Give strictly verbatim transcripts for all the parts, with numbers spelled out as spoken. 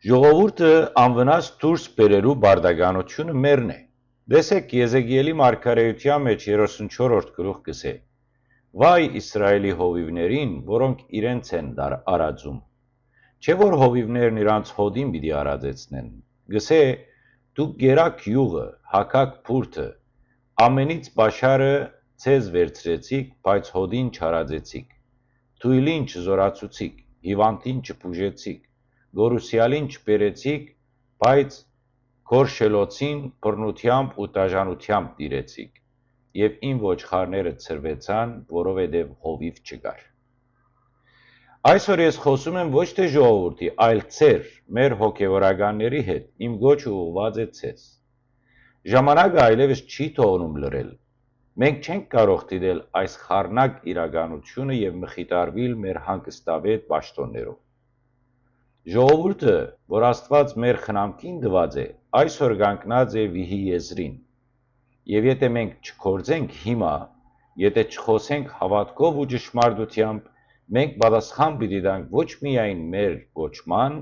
Ժողովուրդը անվնաս դուրս բերելու պարտականութիւնը մերն է։ Տեսէք, Եզեկիէլի մարգարէութեան մէջ երեսունչորրորդ գլուխ կ'ըսէ. «Վայ Իսրայէլի հովիւներին, որոնք իրենց են դար արածում։ Չէ՞ որ հովիւներն իրանց հօտին պիտի արածեցնեն»։ Կ'ըսէ. «Դուք կերաք իւղը, հագաք բուրդը, ամենից պաշարը ձեզ վերցրեցիք, բայց հօտին չարածեցիք, թոյլին չզօրացուցիք, հիւանդին չբուժեցիք, գորուսեալին չբերեցիք, բայց գորշելոցին բռնութեամբ ու դաժանութեամբ տիրեցիք, եւ իմ ոչխարները ցրուեցան, որովհետեւ հովիւ չկար»։ Այսօր ես խօսում եմ ոչ թէ ժողովուրդի, այլ ձեր, մեր հոգեւորականների հետ, իմ կոչը ուղղուած է ձեզ։ Ժամանակը այլեւս չի թողնում լռել։ Մենք չենք կարող դիտել այս խառնակ իրականութիւնը եւ մխիթարուիլ մեր հանգստավետ պաշտօններով։ Ժողովուրդը, որ Աստուած մեր խնամքին տուած է, այսօր կանգնած է վիհի եզրին։ Եւ եթէ մենք չգործենք հիմա, եթէ չխօսենք հաւատքով ու ճշմարտութեամբ, մենք պատասխան պիտի տանք ոչ միայն մեր կոչման,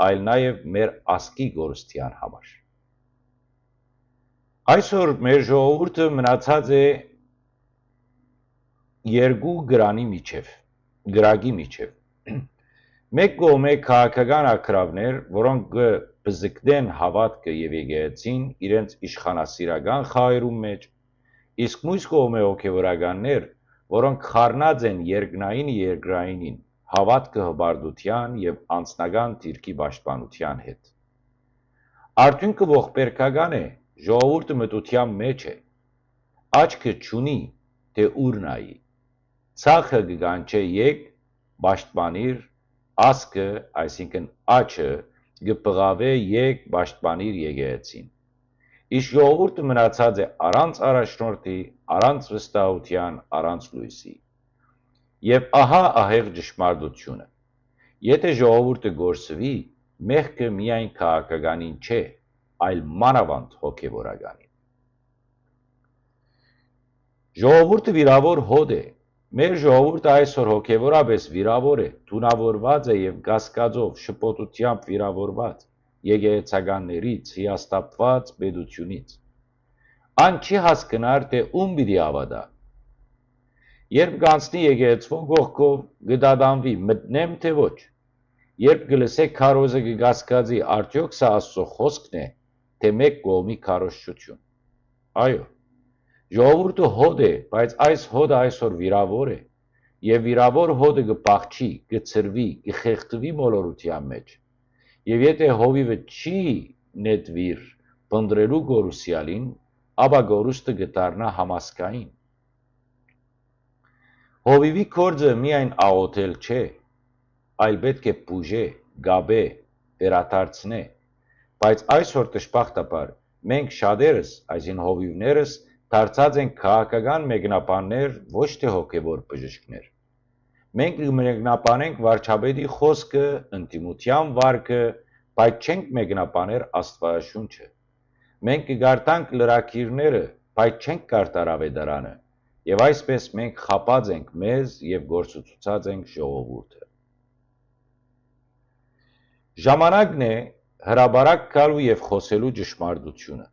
այլ նաեւ մեր ազգի կորստեան համար։ Այսօր մեր ժողովուրդը մնացած է երկու կրանի միջեւ, կրակի միջեւ։ Մէկ կողմէ քաղաքական ակռավներ, որոնք կը բզկնեն հաւատքը եւ եկեղեցին իրենց իշխանասիրական խաղերուն մէջ, իսկ միւս կողմէ հոգեւորականներ, որոնք խառնած են երկնային երկրայինին, հաւատքը հպարտութեան եւ անձնական դիրքի պաշտպանութեան հետ։ Արդիւնքը ողբերգական է, ժողովուրդը մտութեան մէջ է, աչքը չունի, թէ ուր նայի։ Ցախը կը կանչէ եկ, պաշտպանիր, ասկը, այսինքն՝ աչը, կը բղաւէ եկ, պաշտպանիր եկեղեցին։ Իսկ ժողովուրդը մնացած է առանց առաջնորդի, առանց վստահութեան, առանց լոյսի։ Եւ ահա ահեղ ճշմարտութիւնը։ Եթէ ժողովուրդը կորսուի, մեղքը միայն քաղաքականին չէ, այլ մանաւանդ հոգեվորականին։ Ժողովուրդը վիրաւոր հոտ է։ Մեր ժողովուրդը այսօր հոգեվորապէս վիրաւոր է, թունաւորուած է եւ կասկածով, շփոթութեամբ վիրաւորուած, եկեղեցականներից, հիասթափուած պետութիւնից։ Ան չի հասկնար, թէ ում պիտի հաւատայ։ Երբ կ'անցնի եկեղեցւոյ կողքով, կը դատանուի, մտնեմ թէ ոչ։ Երբ կը լսէ քարոզը, կը կասկածի, արդեօք սա Աստուծոյ խօսքն է, թէ մէկ կողմի քարոզչութիւն։ Այո, ժողովուրդը հոտ է, բայց այս հոտը այսօր վիրաւոր է, եւ վիրաւոր հոտը կը փախչի, կը ցրուի, կը խեղդուի մոլորութեան մէջ։ Եւ եթէ հովիւը չի նետուիր փնտռելու կորուսեալին, ապա կորուստը կը դառնայ համազգային։ Հովիւի գործը միայն աղօթել չէ, այլ պէտք է բուժէ, կապէ, վերադարձնէ։ Բայց այսօր, դժբախտաբար, մենք շատերս, այսինքն՝ հովիւներս, դարձած ենք քաղաքական մեկնաբաններ, ոչ թէ հոգեվոր բժիշկներ։ Մենք կը մեկնաբանենք վարչապետի խօսքը, ընդդիմութեան վարկը, բայց չենք մեկնաբաներ Աստուածաշունչը։ Մենք կը կարդանք լրագիրները, բայց չենք կարդար Աւետարանը, եւ այսպէս մենք խաբած ենք մեզ եւ կորսուցուցած ենք ժողովուրդը։ Ժամանակն է հրապարակ գալու եւ խօսելու ճշմարտութիւնը։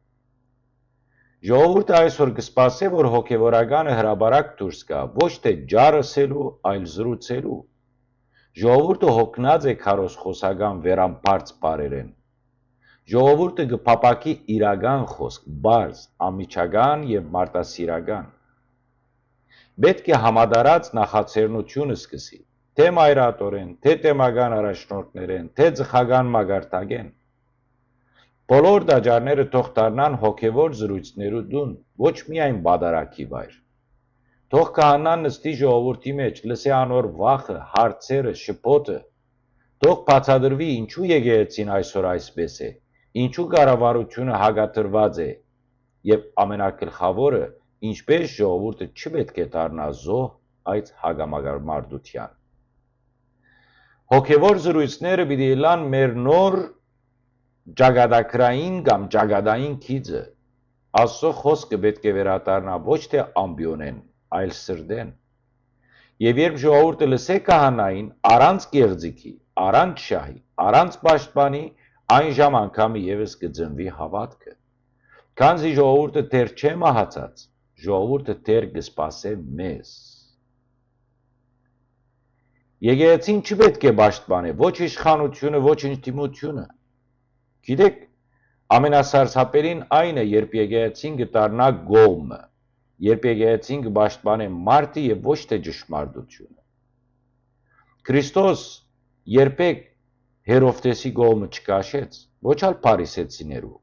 Ժողովուրդը այսօր կը սպասէ, որ հոգեվորականը հրապարակ դուրս գայ, ոչ թէ ջար ըսելու, այլ զրուցելու։ Ժողովուրդը յոգնած է քարոզխօսական վերամբարձ բառերէն։ Ժողովուրդը կը փափաքի իրական խօսք, պարզ, անմիջական եւ մարդասիրական։ Պէտք է համատարած նախաձեռնութիւն սկսի, թէ մայրատօրէն, թէ թեմական առաջնորդներէն, թէ ծխական մակարդակէն։ Բոլոր տաճարները թող դառնան հոգեվոր զրոյցներու տուն, ոչ միայն պատարագի վայր։ Թող քահանան նստի ժողովուրդի մէջ, լսէ անոր վախը, հարցերը, շփոթը։ Թող բացատրուի, ինչու եկեղեցին այսօր այսպէս է, ինչու կառավարութիւնը հակադրուած է, եւ ամենակլխաւորը, ինչպէս ժողովուրդը չի պէտք է դառնայ զոհ այդ հակամարտութեան։ Հոգեվոր զրոյցները պիտի ըլլան մեր նոր ճակատագրային կամ ճակատային գիծը։ Աստուծոյ խօսքը պէտք է վերադառնայ ոչ թէ ամպիոնէն, այլ սրտէն։ Եւ երբ ժողովուրդը լսէ քահանային, առանց կեղծիքի, առանց շահի, առանց պաշտպանի, այն ժամ անգամ եւս կը ծնուի հաւատքը։ Քանզի ժողովուրդը դեռ չէ մահացած, ժողովուրդը դեռ կը սպասէ մեզ։ Եկեղեցին չի պէտք է պաշտպանէ ոչ իշխանութիւնը, ոչ ընդդիմութիւնը։ Գիտէք, ամենասարսափելին այն է, երբ եկեղեցին կը դառնայ կողմը, երբ եկեղեցին կը պաշտպանէ մարդը եւ ոչ թէ ճշմարտութիւնը։ Քրիստոս երբեք Հերովդէսի կողմը չքաշեց, ոչ ալ փարիսեցիներու,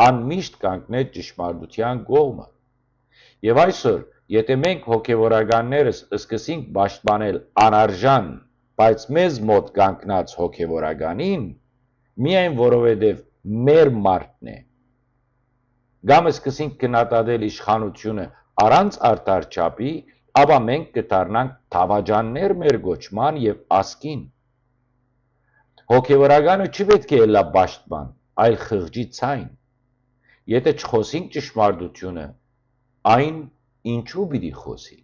ան միշտ կանգնեց ճշմարտութեան կողմը։ Եւ այսօր, եթէ մենք հոգեվորականներս սկսենք պաշտպանել անարժան, բայց մեզ մօտ կանգնած հոգեվորականին, միայն որովհետեւ մեր մարդն է, կամ սկսենք քննադատել իշխանութիւնը առանց արդար չափի, ապա մենք կը դառնանք դաւաճաններ մեր կոչման եւ ազգին։ Հոգեվորականը չի պէտք է ըլլայ պաշտպան, այլ խղճի ձայն։ Եթէ չխօսինք ճշմարտութիւնը, այն ինչու պիտի խօսի։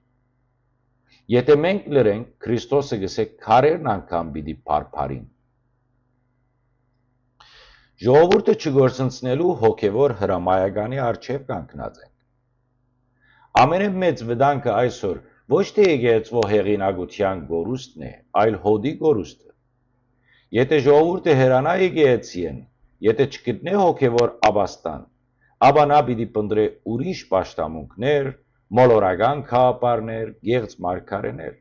Եթէ մենք լռենք, Քրիստոսը կ'ըսէ, քարերն անգամ պիտի փարփարին։ Ժողովուրդը չկորսնցնելու հոգեվոր հրամայականի առջեւ կանգնած ենք։ Ամենէն մեծ վտանգը այսօր ոչ թէ եկեղեցւոյ հեղինակութեան կորուստն է, այլ հօդի կորուստը։ Եթէ ժողովուրդը հեռանայ եկեղեցիէն, եթէ չգտնէ հոգեվոր ապաստան, ապա նա պիտի փնտռէ ուրիշ պաշտամունքներ, մոլորական գաղափարներ, կեղծ մարգարէներ։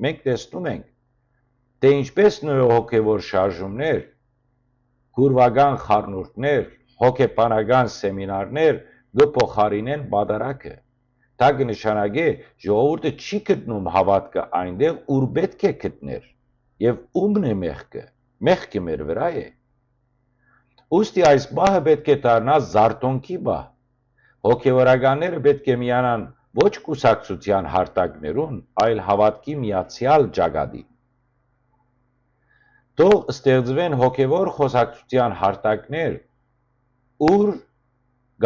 Մենք տեսնում ենք, թէ ինչպէս նոյ հոգեվոր շարժումներ, կուրվական խառնուրդներ, հոգեբանական սեմինարներ կը փոխարինեն պատարագը։ Դա կը նշանակէ, ժողովուրդը չի գտնում հաւատքը այնտեղ, ուր պէտք է գտներ, եւ ո՞ւմն է մեղքը։ Մեղքը մեր վրայ է։ Ուստի այս պահը պէտք է դառնայ զարթոնքի պահ։ Հոգեվորականները պէտք է միանան ոչ կուսակցութեան հարթակներուն, այլ հաւատքի միացեալ ճակատին։ Թող ստեղծուեն հոգեվոր խօսակցութեան հարթակներ, ուր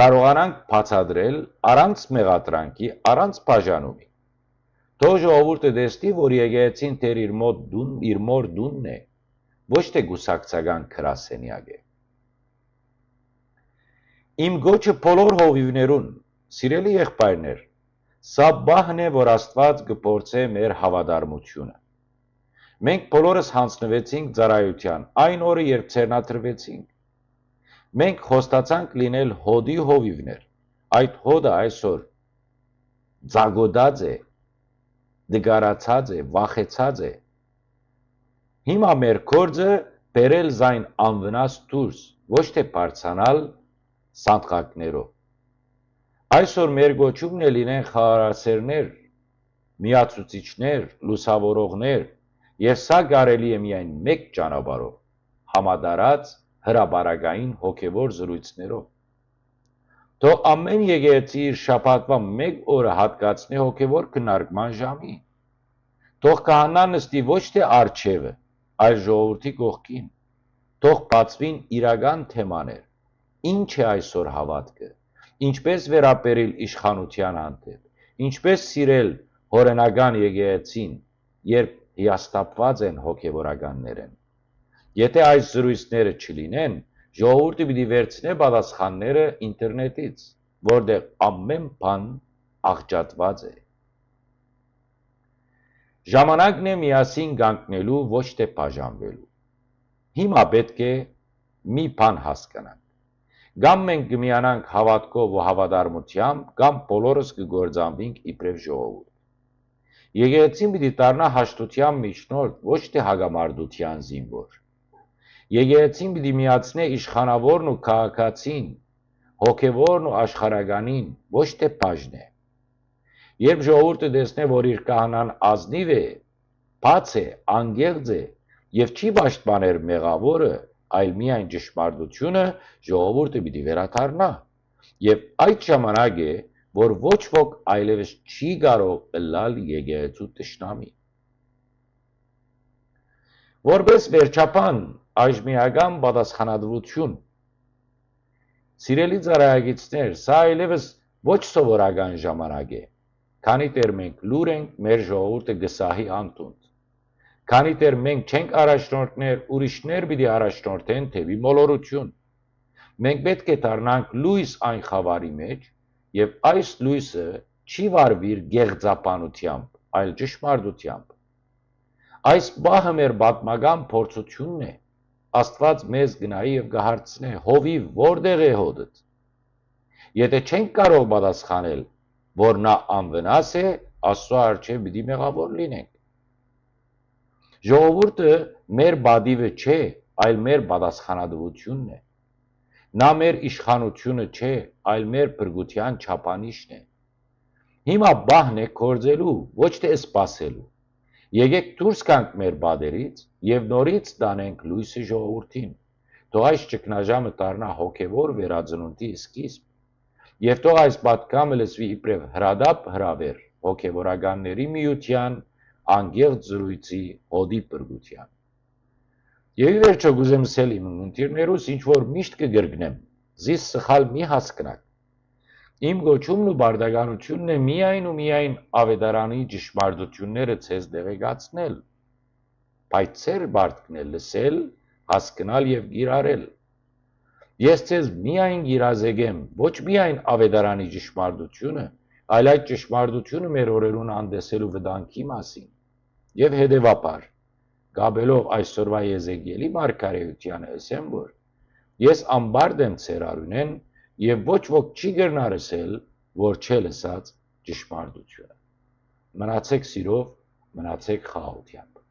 կարողանանք բացատրել առանց մեղադրանքի, առանց բաժանումի։ Թող ժողովուրդը տեսնի, որ եկեղեցին դեռ իր մօտ դուն, իր մոր դունն է, ոչ թէ կուսակցական գրասենեակ է։ Իմ կոչը բոլոր հովիւներուն, սիրելի եղբայրներ, սա պահն է, որ Աստուած կը փորձէ մեր հաւատարմութիւնը։ Մենք բոլորս յանձնուեցինք ծառայութեան այն օրը, երբ ձեռնադրուեցինք։ Մենք խոստացանք լինել հօդի հովիւներ։ Այդ հօդը այսօր ձագոտած է, դգարացած է, վախեցած է։ Հիմա մեր գործը բերել զայն անվնաս դուրս, ոչ թէ բարձրանալ սանդղակներով։ Այսօր մեր կոչումն է լինեն խաղաղասերներ, միացուցիչներ, լուսաւորողներ, եւ սա կարելի է միայն մէկ ճանապարհով, համատարած հրապարակային հոգեվոր զրոյցներով։ Թող ամէն եկեղեցի իր շաբաթուան մէկ օրը յատկացնէ հոգեվոր քննարկման ժամի։ Թող քահանան նստի ոչ թէ առջեւը, այլ ժողովուրդի կողքին։ Թող բացուին իրական թեմաներ։ Ի՞նչ է այսօր հաւատքը, ինչպէս վերաբերիլ իշխանութեան հանդէպ, ինչպէս սիրել հօրենական եկեղեցին, երբ հիասթափուած են հոգեվորականներէն։ Եթէ այս զրոյցները չլինեն, ժողովուրդը պիտի վերցնէ պատասխանները ինտերնետից, որտեղ ամէն բան աղճատուած է։ Ժամանակն է միասին կանգնելու, ոչ թէ բաժանուելու։ Հիմա պէտք է մի բան հասկանանք։ Կամ մենք կը միանանք հաւատքով ու հաւատարմութեամբ, կամ բոլորս կը կործանուինք իբրեւ ժողովուրդ։ Եկեղեցին պիտի դառնայ հաշտութեան միջնորդ, ոչ թէ հակամարտութեան զինուոր։ Եկեղեցին պիտի միացնէ իշխանաւորն ու քաղաքացին, հոգեվորն ու աշխարհականին, ոչ թէ բաժնէ։ Երբ ժողովուրդը տեսնէ, որ իր քահանան ազնիւ է, բաց է, անկեղծ է եւ չի պաշտպաներ մեղաւորը, այլ միայն ճշմարտությունը, ժողովուրդը պիտի վերադառնայ։ Եւ այդ ժամանակ է, որ ոչ ոք այլեւս չի կարող ըլլալ եկեղեցու թշնամի։ Որպէս վերջաբան, այժմեական պատասխանատվութիւն։ Սիրելի ծառայակիցներ, սա այլեւս ոչ սովորական ժամանակ է, քանի դեռ մենք լուռ ենք, մեր ժողովուրդը կը սահի անդունդ։ Քանի դեռ մենք չենք առաջնորդներ, ուրիշներ պիտի առաջնորդեն դէպի մոլորութիւն։ Մենք պէտք է դառնանք լոյս այն խաւարի մէջ, եւ այս լոյսը չի վարուիր կեղծաբանութեամբ, այլ ճշմարտութեամբ։ Այս պահը մեր պատմական փորձութիւնն է։ Աստուած մեզ կնայի եւ կհարցնէ. «Հովիւ, որտեղ է հօդդ»։ Եթէ չենք կարող պատասխանել, որ նա անվնաս է, Աստուծոյ առջեւ պիտի մեղաւոր լինենք։ Ժողովուրդը մեր պատիւը չէ, այլ մեր պատասխանատուութիւնն է։ Նա մեր իշխանութիւնը չէ, այլ մեր փրկութեան չափանիշն է։ Հիմա պահն է գործելու, ոչ թէ սպասելու։ Եկէք դուրս գանք մեր պատերից եւ նորից տանենք լոյսը ժողովուրդին։ Թող այս ճգնաժամը դառնայ հոգեւոր վերածնունդի սկիզբ, եւ թող այս պատգամը լսուի իբրեւ հրատապ հրաւէր հոգեւորականների միութեան անկեղծ զրոյցի հօդի փրկութեան։ Եւ ի վերջոյ կ'ուզեմ ըսել իմ ունկնդիրներուս, ինչ որ միշտ կը կրկնեմ. զիս սխալ մի հասկնաք։ Իմ կոչումն ու պարտականութիւնն է միայն ու միայն աւետարանի ճշմարտութիւնները ձեզ տեղեկացնել, բայց ձեր պարտքն է լսել, հասկնալ եւ կիրառել։ Ես ձեզ միայն կ'իրազեկեմ ոչ միայն աւետարանի ճշմարտութիւնը, այլ այդ ճշմարտութիւնը մեր օրերուն անտեսելու վտանգի մասին։ Եւ հետեւաբար, կապելով այսօրուայ Եզեկիէլի մարգարէութեանը, ըսեմ, որ ես անպարտ եմ ձեր արիւնէն եւ ոչ ոք չի կրնար ըսել, որ չէ լսած ճշմարտութիւնը։ Մնացեք սիրով, մնացեք խաղաղութեամբ։